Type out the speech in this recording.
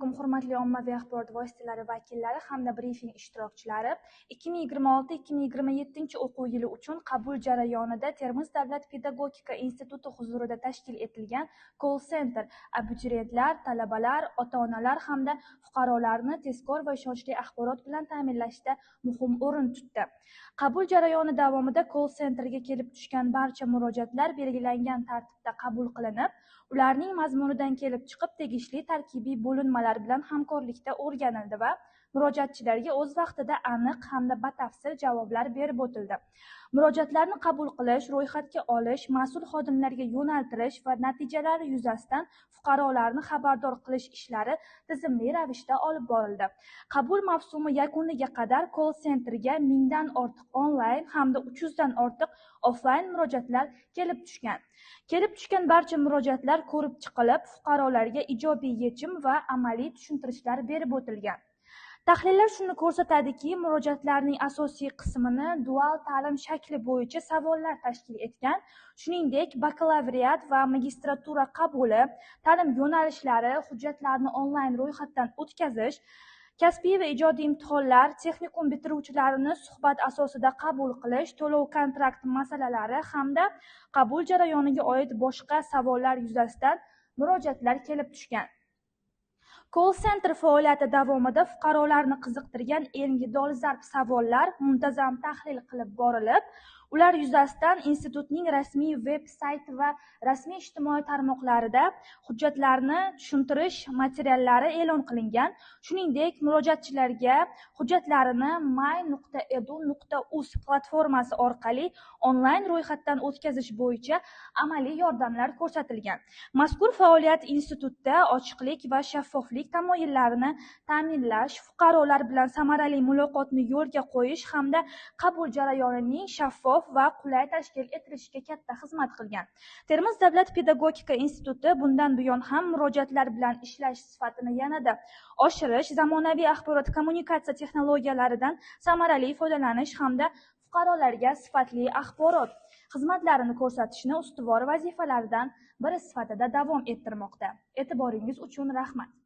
Alaykum, hurmatli ommaviy axborot vositalari vakillari hamda brifing ishtirokchilari. 2026-2027 o'quv yili uchun qabul jarayonida Termiz davlat pedagogika instituti huzurida tashkil etilgan call center abituriyentlar, talabalar, ota-onalar hamda fuqarolarni tezkor va ishonchli axborot bilan ta'minlashda muhim o'rin tutdi. Qabul jarayoni davomida call centerga kelib tushgan barcha murojaatlar belgilangan tartibda qabul qilinib, ularning mazmunidan kelib chiqib tegishli tarkibiy bo'linmalar bilan hamkorlikda o'rganildi va murojaatchilarga o'z vaqtida aniq hamda batafsil javoblar berib o'tildi. Murojaatlarni qabul qilish, ro'yxatga olish, mas'ul xodimlarga yo'naltirish va natijalari yuzasidan fuqarolarni xabardor qilish ishlari tizimli ravishda olib borildi. Qabul mavsumi yakuniga qadar call centerga 1000 dan ortiq onlayn hamda 300 dan ortiq offlayn murojaatlar kelib tushgan. Kelib tushgan barcha murojaatlar ko'rib chiqilib, fuqarolarga ijobiy yechim va amaliy tushuntirishlar berib o'tilgan. Tahlillar shuni ko'rsatadiki, murojaatlarning asosiy qismini dual ta'lim shakli bo'yicha savollar tashkil etgan, shuningdek, bakalavriat va magistratura qabuli, ta'lim yo'nalishlari, hujjatlarni onlayn ro'yxatdan o'tkazish, kasbiy va ijodiy imtihonlar, texnikum bitiruvchilarini suhbat asosida qabul qilish, to'lov kontrakt masalalari hamda qabul jarayoniga oid boshqa savollar yuzasidan murojaatlar kelib tushgan. Call center faoliyati davomida fuqarolarni qiziqtirgan eng dolzarb savollar muntazam tahlil qilib borilib, ular yuzasidan institutning rasmiy veb sayti va rasmiy ijtimoiy tarmoqlarida hujjatlarni tushuntirish materiallari e'lon qilingan. Shuningdek, murojaatchilarga hujjatlarini my.edu.uz platformasi orqali onlayn ro'yxatdan o'tkazish bo'yicha amaliy yordamlar ko'rsatilgan. Mazkur faoliyat institutda ochiqlik va shaffoflik tamoyillarini ta'minlash, fuqarolar bilan samarali muloqotni yo'lga qo'yish hamda qabul jarayonining shaffof va qulay tashkil etilishiga katta xizmat qilgan. Termiz davlat pedagogika instituti bundan buyon ham murojaatlar bilan ishlash sifatini yanada oshirish, zamonaviy axborot kommunikatsiya texnologiyalaridan samarali foydalanish hamda fuqarolarga sifatli axborot xizmatlarini ko'rsatishni ustuvor vazifalaridan biri sifatida davom ettirmoqda. E'tiboringiz uchun rahmat.